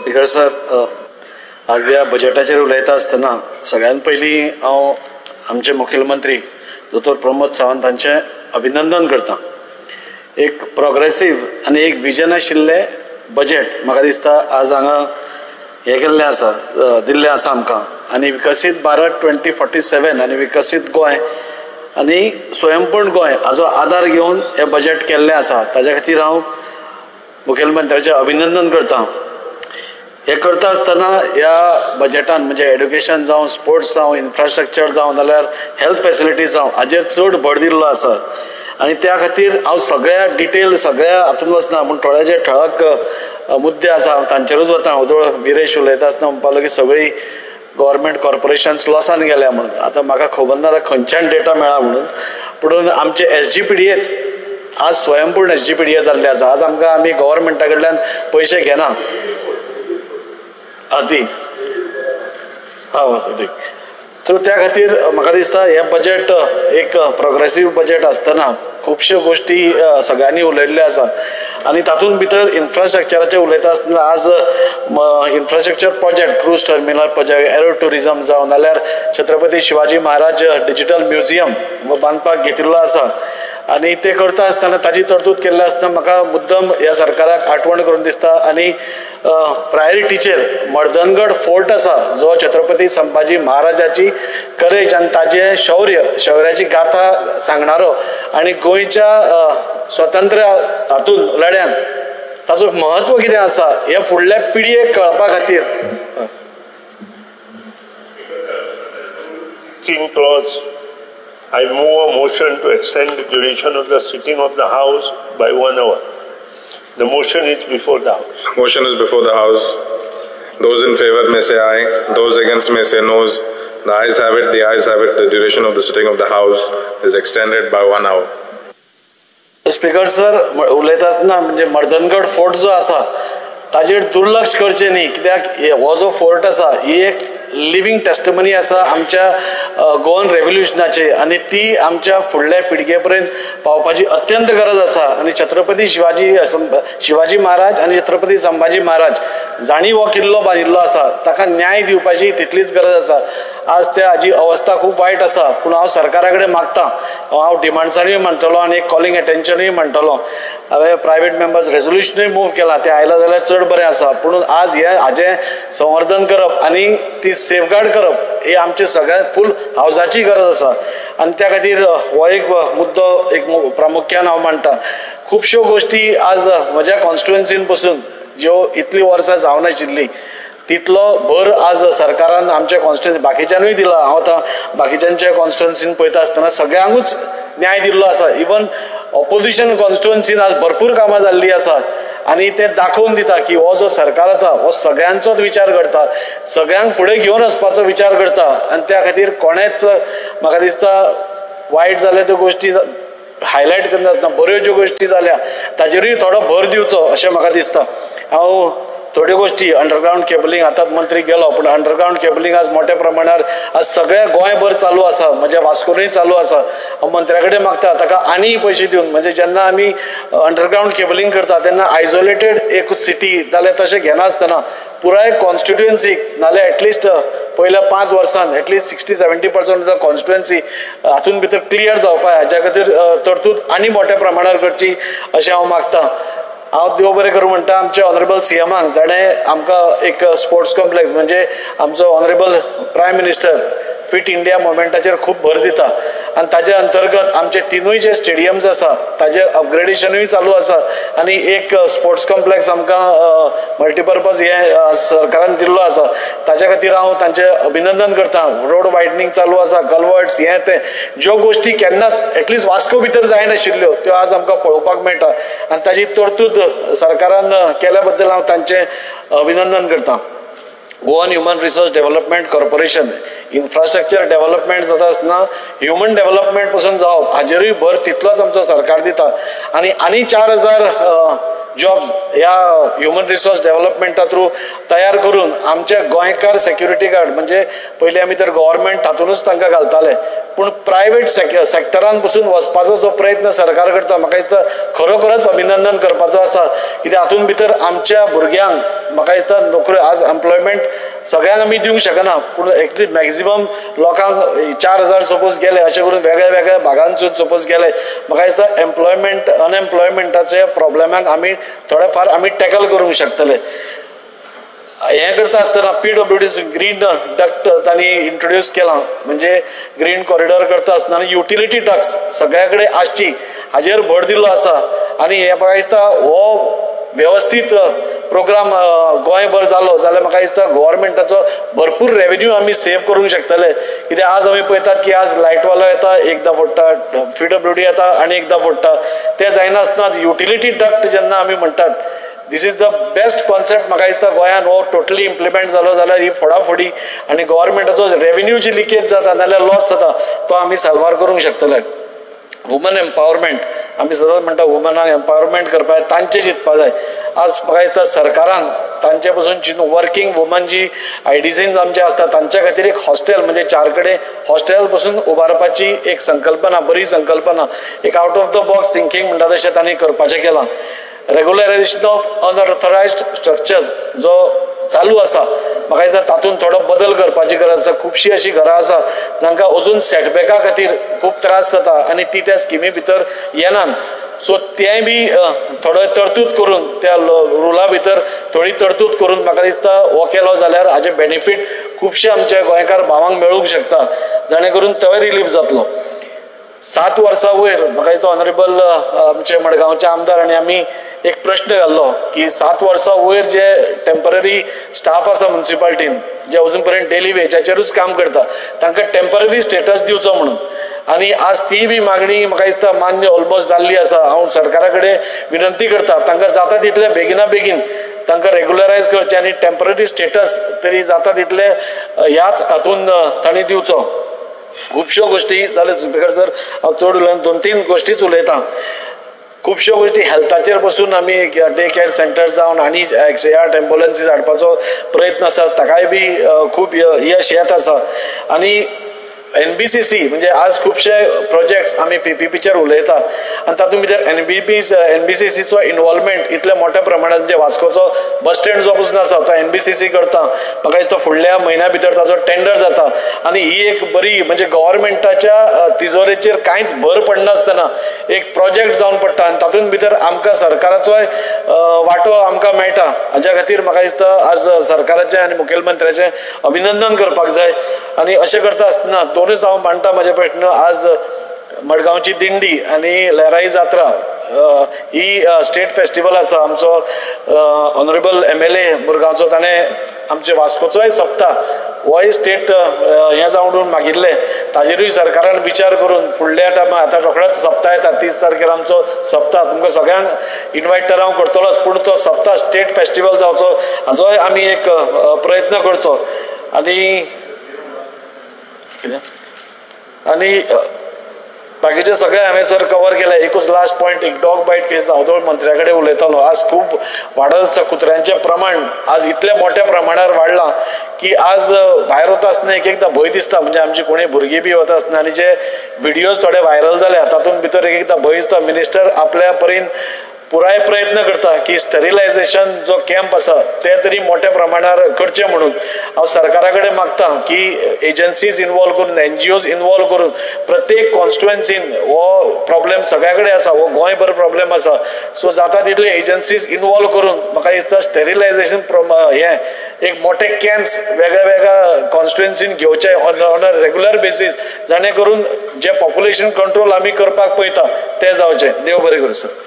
Speaker sir, आज ह्या बजेटाचेर उलयता आसतना सगळ्यात पयलीं हांव आमचे मुखेलमंत्री दोतोर प्रमोद सावंत हांचें अभिनंदन करता. एक प्रोग्रेसीव आनी एक विजन आशिल्लें बजेट म्हाका दिसता आज हांगा हें केल्लें आसा, दिल्लें आसा आमकां. आनी विकसीत भारत 2047 आनी विकसीत गोंय आनी स्वयंपूर्ण गोंय हाजो आदार घेवन हें बजेट केल्लें आसा. ताज्या खातीर हांव मुखेलमंत्र्याचें अभिनंदन करता. हें करता आसतना ह्या बजेटान म्हणजे एड्युकेशन जावं, स्पोर्ट्स जावं, इन्फ्रास्ट्रक्चर जावं, नाल्यार हेल्थ फेसिलिटीज जावं, हाजेर चड भर दिल्लो आसा. आनी त्या खातीर हांव सगळ्या डिटेल सगळ्या हातून वचना, पूण थोडे जे ठळक मुद्दे आसा तांचेरूच वता. वदोळ विरेश उलयता आसतना म्हणपाक लागलो की सगळीं गव्हर्मेंट कॉर्पोरेशन्स लॉसान गेल्या म्हणून. आतां म्हाका खबर ना आतां खंयच्यान डेटा मेळ्ळा म्हणून, पूण आमचे SGPDAच आज स्वयंपूर्ण SGPDA जाल्ले आसा. आज आमकां आमी गव्हर्मेंटा कडल्यान पयशे घेना. ती हय, सो त्या खातीर म्हाका दिसता हें बजेट एक प्रोग्रेसीव बजेट आसतना खुबश्यो गोश्टी सगळ्यांनी उलयल्ल्यो आसा. आनी तातूंत भितर इन्फ्रास्ट्रक्चराचें उलयता आसतना आज infrastructure project, cruise terminal project, aero tourism जावं, नाल्यार छत्रपती शिवाजी महाराज डिजिटल म्युझियम बांदपाक घेतिल्लो आसा. आनी ते करता आसतना ताजी तरतूद केल्ली आसतना म्हाका मुद्दम ह्या सरकाराक आठवण करून दिसता. आनी प्रायोरिटीचेर मर्दनगड फोर्ट आसा, जो छत्रपती संभाजी महाराजाची करेज आनी ताजें शौर्य, शौर्याची गाथा सांगणारो आनी गोंयच्या स्वतंत्र हातून लढ्यान ताजो म्हत्व कितें आसा हें फुडल्या पिळगेक कळपा खातीर. I move a motion to extend the duration of the sitting of the House by 1 hour. The motion is before the House. Motion is before the House. Those in favor may say aye. Those against may say noes. The ayes have it. The ayes have it. The duration of the sitting of the House is extended by 1 hour. Speaker sir, उलयता आसतना म्हणजे Mardangad fort जो आसा ताजेर दुर्लक्ष करचें न्ही, कित्याक हो जो फोर्ट आसा ही एक लिव्हिंग टेस्टमनी आसा आमच्या गोवन रेव्होल्युशनाचे, आनी ती आमच्या फुडल्या पिळगे पर्यंत पावपाची अत्यंत गरज आसा. आनी छत्रपती शिवाजी महाराज आनी छत्रपती संभाजी महाराज जांणी हो किल्लो बांदिल्लो आसा ताका न्याय दिवपाची तितलीच गरज आसा. आज त्या हाजी अवस्था खूब वायट आसा, पूण हांव सरकारा कडेन मागता, हांव डिमांड्सानूय म्हणटलो आनी एक कॉलिंग एटेन्शनूय म्हणटलो. हांवें प्रायवेट मेंबर्स रेजोल्युशनूय मूव केलां, तें आयलां जाल्यार चड बरें आसा. पूण आज हें हाजें संवर्धन करप आनी ती सेफगार्ड करप ही आमची सगळ्या फूल हावजाची गरज आसा. आनी त्या खातीर हो एक मुद्दो एक प्रामुख्यान हांव मांडटा. खुबश्यो गोश्टी आज म्हज्या कॉन्स्टिट्युएन्सीन पसून ज्यो इतलीं वर्सां जावनाशिल्लीं तितलो भर आज सरकारान आमच्या कॉन्स्टिट्युएन्सी बाकीच्यानूय दिला. हांव आतां बाकीच्यांच्या कॉन्स्टिट्युएन्सीन पळयता आसतना सगळ्यांकूच न्याय दिल्लो आसा. इवन ऑपोजिशन कॉन्स्टिट्युएन्सीन आज भरपूर कामां जाल्लीं आसा आनी ते दाखोवन दिता की हो जो सरकार आसा हो सगळ्यांचोच विचार करता, सगळ्यांक फुडें घेवन वचपाचो विचार करता. आनी त्या खातीर कोणेच म्हाका दिसता वायट जाल्या त्यो गोश्टी हायलायट करनासतना बऱ्यो ज्यो गोश्टी जाल्या ताजेरूय थोडो भर दिवचो अशें म्हाका दिसता. हांव थोड्यो गोश्टी अंडरग्रावंड केबलिंग आतां मंत्री गेलो, पूण अंडरग्रावंड केबलिंग आज मोठ्या प्रमाणार आज सगळ्या गोंयभर चालू आसा, म्हज्या वास्कोनूय चालू आसा. हांव मंत्र्या कडेन मागता ताका आनी पयशे दिवन, म्हणजे जेन्ना आमी अंडरग्रावंड केबलिंग करता तेन्ना आयसोलेटेड एक सिटी जाल्यार तशें घेनासतना पुराय कॉन्स्टिट्युएन्सीक नाल्यार एटलिस्ट पयल्या 5 वर्सांत एटलिस्ट 60-70% ऑफ the constituency हातून भितर क्लियर जावपा हाज्या खातीर तरतूद आनी मोठ्या प्रमाणार करची अशें हांव मागता. हांव देव बरें करूं म्हणटा आमच्या ऑनरेबल सीएमाक, जाणें आमकां एक स्पोर्ट्स कॉम्प्लेक्स म्हणजे आमचो honourable prime minister fit India मुवमेंटाचेर खूब भर दिता आनी ताजे अंतर्गत आमचे तिनूय जे स्टेडियम्स आसा ताजेर अपग्रेडेशनूय चालू आसा आनी एक स्पोर्ट्स कॉम्प्लेक्स आमकां मल्टीपर्पज हें सरकारान दिल्लो आसा, ताज्या खातीर हांव तांचें अभिनंदन करता. रोड वायडनींग चालू आसा, कलवर्ट्स हें तें ज्यो गोश्टी केन्नाच एटलिस्ट वास्को भितर जायनाशिल्ल्यो त्यो आज आमकां पळोवपाक मेळटा आनी ताजी तरतूद सरकारान केल्या बद्दल हांव तांचें अभिनंदन करता. Goan human resource development corporation infrastructure development जाता आसतना ह्युमन डेव्हलपमेंट पसून जावप हाजेरूय भर तितलोच आमचो सरकार दिता आनी आनी 4000 जॉब्स ह्या ह्युमन रिसोर्स डेव्हलपमेंटा थ्रू तयार करून आमचे गोंयकार सेक्युरिटी गार्ड म्हणजे पयलीं आमी तर गव्हर्मेंट तातूंतच तांकां घालताले, पूण प्रायवेट सेक्टरान पसून वचपाचो जो प्रयत्न सरकार करता म्हाका दिसता खरोखरच अभिनंदन करपाचो आसा. कित्याक हातूंत भितर आमच्या भुरग्यांक म्हाका दिसता नोकऱ्यो आज एम्प्लॉयमेंट सगळ्यांक आमी दिवंक शकना, पूण एटलीस्ट मॅक्झिमम लोकांक 4000 सपोज गेले, अशें करून वेगळ्या वेगळ्या भागांसून सपोज गेले, म्हाका दिसता एम्प्लॉयमेंट अनएम्प्लॉयमेंटाच्या प्रॉब्लेमाक आमी थोडे फार आमी टॅकल करूंक शकतले. हें करता आसतना पीडब्ल्यूडी ग्रीन डक्ट तांणी इंट्रोड्यूस केलां, म्हणजे ग्रीन कॉरिडॉर करता आसतना युटिलिटी डक्ट्स सगळ्या कडेन आसची हाजेर भर दिल्लो आसा. आनी हें म्हाका दिसता हो वेवस्थीत प्रोग्राम गोंयभर जालो जाल्यार म्हाका दिसता गव्हर्मेंटाचो भरपूर रेवेन्यू आमी सेव करूंक शकतले. कित्याक आज आमी पळयतात की आज लायटवालो येता एकदां फोडटा, पीडब्ल्यूडी येता आनी एकदां फोडटा, तें जायनासतना युटिलिटी डक्ट जेन्ना आमी म्हणटात this is the best concept. म्हाका दिसता गोंयांत हो टोटली इम्प्लिमेंट जालो जाल्यार ही फोडाफोडी आनी गव्हर्मेंटाचो रेवेन्यू जी लिकेज जाता नाल्यार लॉस जाता तो आमी साल्वार करूंक शकतले. वुमन एम्पावरमेंट आमी सदांच म्हणटा वुमनाक एम्पावरमेंट करपाक तांचें चिंतपा जाय. आज म्हाका दिसता सरकारान तांचे पसून चिंतून वर्किंग वुमन जी आयडीसीन आमचे आसता तांच्या खातीर एक हॉस्टेल म्हणजे 4 कडेन हॉस्टेल पसून उबारपाची एक संकल्पना, बरी संकल्पना, एक out of the box thinking म्हणटा तशें तांणी करपाचें केलां. रेगुलरायझेशन ऑफ अनऑथरायज्ड स्ट्रक्चर्स जो चालू आसा म्हाका दिसता तातूंत थोडो बदल करपाची गरज आसा. खुबशीं अशीं घरां आसा जांकां अजून सेटबॅका खातीर खूब त्रास जाता आनी ती त्या स्किमी भितर येनात, सो तेंय बी थोडो तरतूद करून त्या रुला भितर थोडी तरतूद करून म्हाका दिसता हो केलो जाल्यार हाजे बेनिफीट खुबशे आमच्या गोंयकार भावांक मेळूंक शकता, जाणे करून तोय रिलीफ जातलो. 7 वर्सां वयर म्हाका दिसता ऑनरेबल आमचे मडगांवचे आमदार आनी आमी एक प्रश्न घाल्लो की 7 वर्सां वयर जे टेम्पररी स्टाफ आसा म्युनिसिपालिटीन जे अजून पर्यंत डेली वेजाचेरूच काम करता तांकां टेम्पररी स्टेटस दिवचो म्हणून, आनी आज ती बी मागणी म्हाका दिसता मान्य ऑलमोस्ट जाल्ली आसा. हांव सरकारा कडेन विनंती करता तांकां जाता तितले बेगिना बेगीन तांकां रेगुलरायज करचें आनी टेम्पररी स्टेटस तरी जाता तितले ह्याच हातून तांणी दिवचो. खुबश्यो गोश्टी जाले स्पीकर सर, हांव चड उलयना, 2-3 गोश्टीच उलयतां. खुबश्यो गोश्टी हेल्थाचेर पसून आमी डे केअर सेंटर जावन आनी 108 एम्बुलन्सीस हाडपाचो प्रयत्न आसा, ताकाय बी खूब यश येत आसा. आनी एनबीसीसी म्हणजे आज खुबशे प्रोजेक्ट्स आमी पीपीपीचेर उलयता आनी तातूंत भितर एनबीसीसीचो इनवॉल्वमेंट इतल्या मोठ्या प्रमाणात म्हणजे वास्कोचो बस स्टँड जो पसून आसा तो एनबीसीसी करता, म्हाका दिसता फुडल्या म्हयन्या भितर ताचो टेंडर जाता आनी ही एक बरी म्हणजे गव्हर्मेंटाच्या तिजोरेचेर कांयच भर पडनासतना एक प्रोजेक्ट जावन पडटा आनी तातूंत भितर आमकां सरकाराचोय वांटो आमकां मेळटा. हाज्या खातीर म्हाका दिसता आज सरकाराचें आनी मुखेलमंत्र्याचें अभिनंदन करपाक जाय. आनी अशें करता आसतना दोनूच हांव मांडटा म्हजे प्रश्न. आज मडगांवची दिंडी आनी लहराई जात्रा ही स्टेट फेस्टिवल आसा, आमचो ऑनरेबल MLA मुरगांवचो ताणें आमचे वास्कोचोय सप्ता होय स्टेट हें जावन म्हणून मागिल्लें, ताजेरूय सरकारान विचार करून फुडल्या टायमार आतां रोखडोच सप्ता येता 30 तारखेर आमचो सप्ता, तुमकां सगळ्यांक इनवायट तर हांव करतलोच, पूण तो सप्ता स्टेट फेस्टिवल जावचो हाजोय आमी एक प्रयत्न करचो. आनी कितें आनी बाकीचे सगळे हांवें सर कवर केले. एकूच लास्ट पॉयंट, एक डॉग बायट केस हांव दोन मंत्र्या कडेन उलयतालो. आज खूब वाडत आसा कुत्र्यांचें प्रमाण, आज इतल्या मोठ्या प्रमाणार वाडलां की आज भायर वता आसतना एक एकदां भंय दिसता, म्हणजे आमची कोणी भुरगीं बी वता आसतना आनी जे व्हिडियोज थोडे व्हायरल जाल्या तातूंत भितर एक एकदां भंय दिसता. मिनिस्टर आपल्या परीन पुराय प्रयत्न करता की स्टरिलायझेशन जो कॅम्प आसा ते तरी मोठ्या प्रमाणार करचे म्हणून हांव सरकारा कडेन मागता की एजन्सीज इनवॉल्व करून, एनजीओज इनवॉल्व करून प्रत्येक कॉन्स्टिट्युएन्सीन हो प्रॉब्लेम सगळ्या कडेन आसा, हो गोंयभर प्रॉब्लेम आसा, सो जाता तितले एजन्सीज इनवॉल्व करून म्हाका दिसता स्टरिलायझेशन हें एक मोठे कॅम्प्स वेगळ्या वेगळ्या कॉन्स्टिट्युएन्सीन घेवचे ऑन अ रेगुलर बेसीस, जाणे करून जे पॉप्युलेशन कंट्रोल आमी करपाक पळयता तें जावचें. देव बरें करूं सर.